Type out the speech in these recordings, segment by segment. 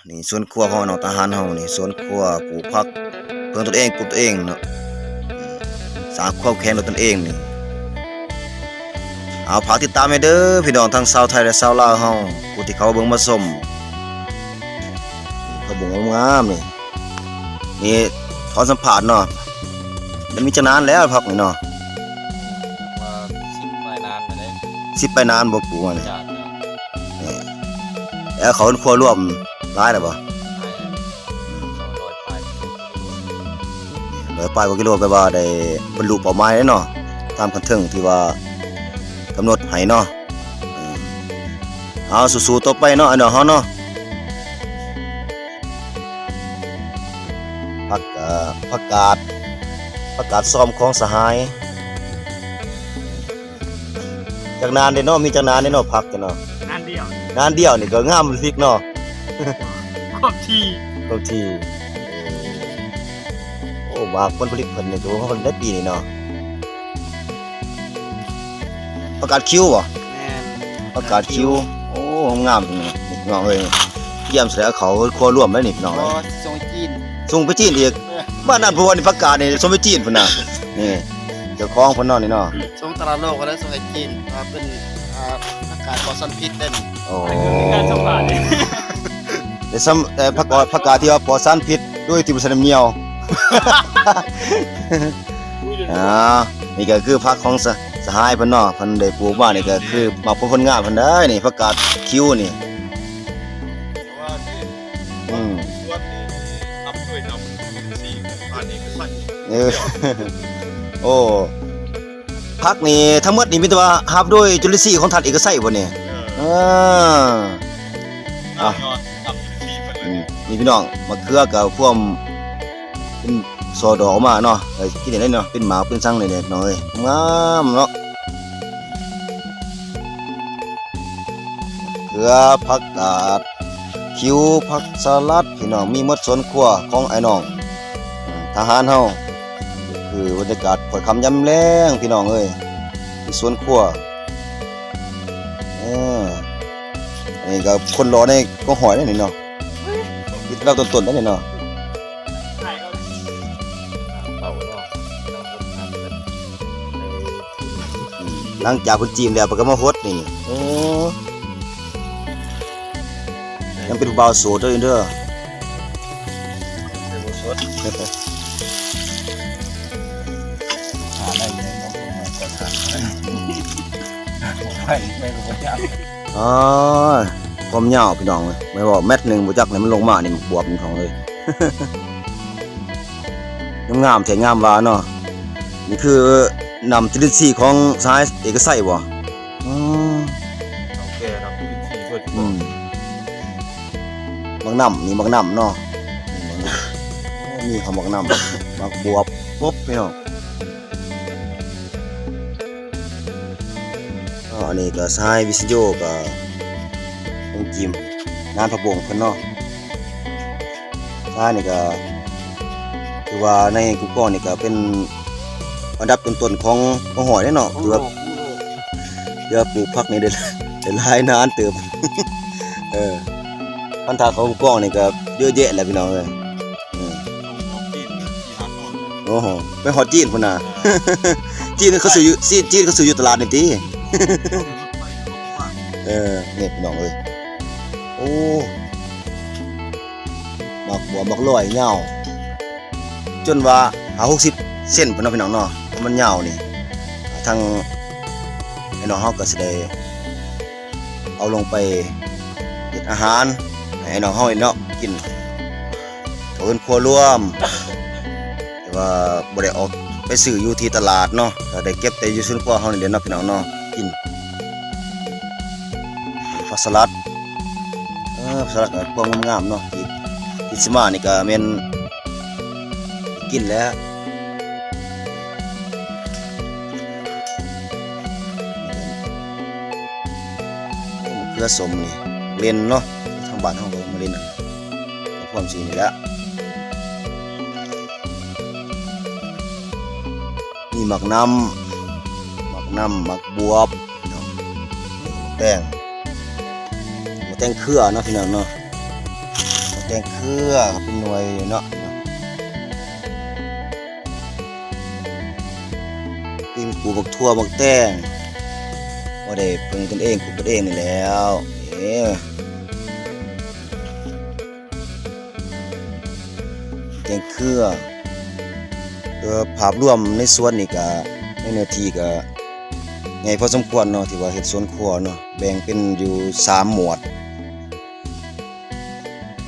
ນີ້ສວນຄົວຂອງນ້ອງທະຫານເຮົານີ້ ສວນຄົວ ປູກຜັກເພິ່ງຕົນເອງ ປູກຕົນເອງເນາະ ອືມ ສ້າງຄວາມແຂງດ້ວຍຕົນເອງນີ້. ເອົາ ຝາກຕິດຕາມໃຫ້ເດີພີ່ນ້ອງ ທັງຊາວໄທ ແລະ ຊາວລາວເຮົາ ຜູ້ທີ່ເຂົ້າມາເບິ່ງມາຊົມ ຜັກບົ້ງງາມໆນີ້. ນີ້ຂໍສຳພາດເນາະ ມັນມີຈັກນານແລ້ວຜັກນີ້ເນາະ? ວ່າສິບປາຍນານແລ້ວເດ້ ສິບປາຍນານບໍ່ປູກມານີ້? ເຈົ້າ ເຈົ້າ ນີ້ ແລ້ວເຂົ້າເຮືອນຄົວລວມຫຼາຍແລ້ວບໍ່? ຫຼາຍແລ້ວ ສອງຮ້ອຍປາຍ ຮ້ອຍປາຍກວ່າກິໂລ ແປວ່າໄດ້ບັນລຸເປົ້າໝາຍແລ້ວເນາະ ຕາມຂັ້ນເທິງທີ່ວ່າກຳນົດໃຫ້ເນາະ. ເອີ ເອົາ ສູ້ໆຕໍ່ໄປເນາະ ອ້າຍນ້ອງເຮົາເນາະ. ຜັກ ເອີ ຜັກກາດ ຜັກກາດຊອມຂອງສະຫາຍ. ຈັກນານເດ້ເນາະ ມີຈັກນານເດ້ເນາະ ຜັກເນາະ? ນານດຽວ ນານດຽວນີ້ກໍງາມອີກເນາະ ຄວາມຖີ່ ຄວາມຖີ່. ໂອ້ ວ່າຜົນຜະລິດເພິ່ນນີ້ຖືວ່າເພິ່ນໄດ້ປີນີ້ເນາະ. ຜັກກາດຄິວບໍ່? ແມ່ນ ຜັກກາດຄິວ. ໂອ້ ງາມພີ່ນ້ອງເອີຍ ຢ້ຽມໃສ່ເອົາເຂົ້າຄົວລວມໄດ້ນີ້ພີ່ນ້ອງເອີຍ. ສົ່ງໄປຈີນ ສົ່ງໄປຈີນອີກ. ເອີ ບ້ານນັ້ນຜູ້ວ່ານີ້ ຜັກກາດນີ້ສົ່ງໄປຈີນພຸ້ນນະ. ນີ້ເຈົ້າຂອງເພິ່ນເນາະນີ້ເນາະ ສົ່ງຕະຫຼາດໂລກກໍໄດ້ ສົ່ງໄປຈີນ ວ່າເປັນ ອ່າ ຜັກກາດປອດສານພິດເດ້ນີ້. ໂອ້ ການສຳພາດນີ້ ແຕ່ສຳ ແຕ່ຜັກກາດ ຜັກກາດທີ່ວ່າປອດສານພິດ ໂດຍທີ່ບໍ່ໃສ່ນ້ຳຍ່ຽວ. ອ່າ ນີ້ກໍຄືຜັກຂອງສະ ສະຫາຍເພິ່ນເນາະ ເພິ່ນໄດ້ປູກມານີ້ກໍຄືໝາກຜົນຜົນງາມເພິ່ນເດ້ນີ້ ຜັກກາດຄິວນີ້. ອືມ ເອີ ໂອ້ ຜັກນີ້ທັງໝົດນີ້ມີແຕ່ວ່າຮັບໂດຍຈຸລິນຊີຂອງທ່ານເອກະໄຊບໍ່ນີ້? ເອີ ເອີ ອ່ະ ອືມ ນີ້ພີ່ນ້ອງ ມະເຂືອກໍພວມເປັນສໍດອກອອກມາເນາະ ໄດ້ກິນໄດ້ເນາະ ເປັນໝາກເປັນສັງນີ້ແຫຼະພີ່ນ້ອງເອີຍ ງາມເນາະ. ເຂືອ ຜັກກາດ ຄິວ ຜັກສະຫຼັດ ພີ່ນ້ອງ ມີໝົດສວນຄົວຂອງອ້າຍນ້ອງ ອາ ທະຫານເຮົາ. ຄືບັນຍາກາດຂ້ອຍຄ່ຳຍາມແລງ ພີ່ນ້ອງເອີຍ ມີສວນຄົວ. ເອີ ອັນນີ້ກໍຄົນຫຼໍ່ໃນກອງຫອຍເດ້ນີ້ເນາະ ມີແຕ່ລຳຕົ້ນໆເດ້ນີ້ເນາະ. ເຂົາເນາະ ອືມ ຫຼັງຈາກເພິ່ນຈີນແລ້ວ ເພິ່ນກໍມາຫົດນີ້. ໂອ້ ຍັງເປັນຜູ້ບ່າວໂສດເດີ ເດີ ໂສດ ຫາໄດ້ຢູ່ເນາະ ໄປໄປກໍບໍ່ຈັກ. ອໍ ຄວາມຍາວພີ່ນ້ອງເອີຍ ແມ່ນບໍ່ ແມັດໜຶ່ງບໍ່ຈັກນີ້ ມັນລົງມານີ້ ບວບນີ້ພີ່ນ້ອງເອີຍ. ງາມແທ້ງາມວ່າເນາະ. ນີ້ຄືນ້ຳຈຸລິນຊີຂອງສະຫາຍເອກະໄຊບໍ່? ອືມ ເຖົ້າແກ່ນ້ຳຈຸລິນຊີດ້ວຍ ອືມ ບັກນ້ຳ ນີ້ບັກນ້ຳເນາະ ນີ້ບັກນ້ຳ ໂອ້ ມີຫອມບັກນ້ຳ ໝາກບວບ ຄົບ ພີ່ນ້ອງ. ເນາະ ອັນນີ້ກໍສະຫາຍວິສະໂຍກໍຄົງຈິມງານຜັກບົ້ງເພິ່ນເນາະ. ສະຫາຍນີ້ກໍຖືວ່າໃນກຸ່ມກອງນີ້ກໍເປັນອັນດັບຕົ້ນໆຂອງ ຂອງຫ້ອຍເດ້ເນາະ ຖືວ່າ ຖືວ່າປູກຜັກນີ້ໄດ້ ໄດ້ຫຼາຍນານເຕີບ. ເອີ ພັນທະຂອງກຸ່ມກອງນີ້ກໍເຍອະແຍະແຫຼະພີ່ນ້ອງເອີຍ. ອືມ ໂອ້ໂຫ ໄປຮອດຈີນພຸ້ນນະ. ເອີ ຈີນເຂົາຊື້ຢູ່ ຈີນ ຈີນເຂົາຊື້ຢູ່ຕະຫຼາດນີ້ຕິ. ເອີ ນີ້ພີ່ນ້ອງເອີຍ ໂອ້ ໝາກບວບ ໝາກລອຍຍາວ ຈົນວ່າຫ້າຫົກສິບເຊັນພຸ້ນເນາະ ພີ່ນ້ອງເນາະ ເພາະມັນຍາວນີ້. ທາງອ້າຍນ້ອງເຮົາກໍຊິໄດ້ ເອົາລົງໄປເຮັດອາຫານໃຫ້ອ້າຍນ້ອງເຮົາເນາະກິນ ເຂົ້າເຮືອນຄົວລວມ ແຕ່ວ່າບໍ່ໄດ້ອອກໄປຊື້ຢູ່ທີ່ຕະຫຼາດເນາະ ກໍໄດ້ເກັບແຕ່ຢູ່ສວນຄົວເຮົານີ້ແຫຼະເນາະ ພີ່ນ້ອງເນາະ ກິນ. ຜັກສະຫຼັດ ເອີ ຜັກສະຫຼັດກໍພວງງາມໆເນາະ ທີ່ ທີ່ຊິມານີ້ກໍແມ່ນ ກິນແລ້ວ ໂອ້ ມະເຂືອສົ້ມນີ້ ເຫຼັ້ນເນາະ ທາງບ້ານເຮົາກໍມາເຫຼັ້ນ ມາພວມຊີ້ນີ້ແຫຼະ. ມີໝາກນ້ຳ ໝາກນ້ຳ ໝາກບວບ ພີ່ນ້ອງ ແຕງ ໝາກແຕງເຄືອເນາະ ພີ່ນ້ອງເນາະ. ຕງເຄືອເປັນໜ່ວຍເນາະ. ປີນປູກບັກຖົ່ວບັກແຕງ ພໍໄດ້ເພິ່ງຕົນເອງ ປູກຕົນເອງນີ້ແຫຼ້ວ. ເອີ ແຕງເຄືອ ເອີ ພາບລວມໃນສວນນີ້ກະ ໃນເນື້ອທີ່ກະໃຫຍ່ພໍສົມຄວນເນາະ ທີ່ວ່າເຮັດສວນຄົວເນາະ ແບ່ງເປັນຢູ່ສາມໝວດ.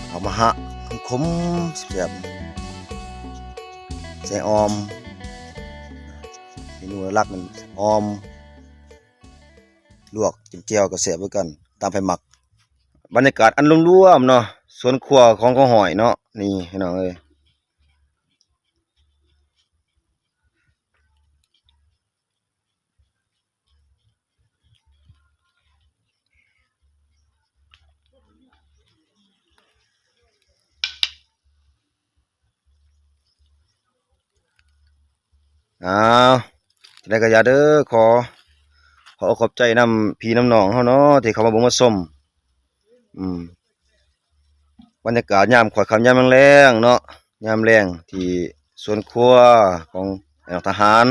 ເອົາມາຫະ ຂົມໆ ແຊບ ໃສ່ອ່ອມ. ເມນູຫຼັກໆ ແມ່ນອ່ອມ ລວກ ຈິ້ມແຈ່ວກໍແຊບຄືກັນ ຕາມໃຜມັກ. ບັນຍາກາດອັນລວມໆເນາະ ສວນຄົວຂອງ ຂອງຫ້ອຍເນາະ ນີ້ພີ່ນ້ອງເອີຍ. ອ້າວ ຈັ່ງໃດກໍຢ່າເດີ ຂໍ ຂໍຂອບໃຈນຳພີ່ນຳນ້ອງເຮົາເນາະ ທີ່ເຂົ້າມາເບິ່ງມາຊົມ. ອືມ ບັນຍາກາດຍາມຂ້ອຍຄ່ຳຍາມແລງເນາະ ຍາມແລງທີ່ສວນຄົວຂອງອ້າຍນ້ອງທະຫານ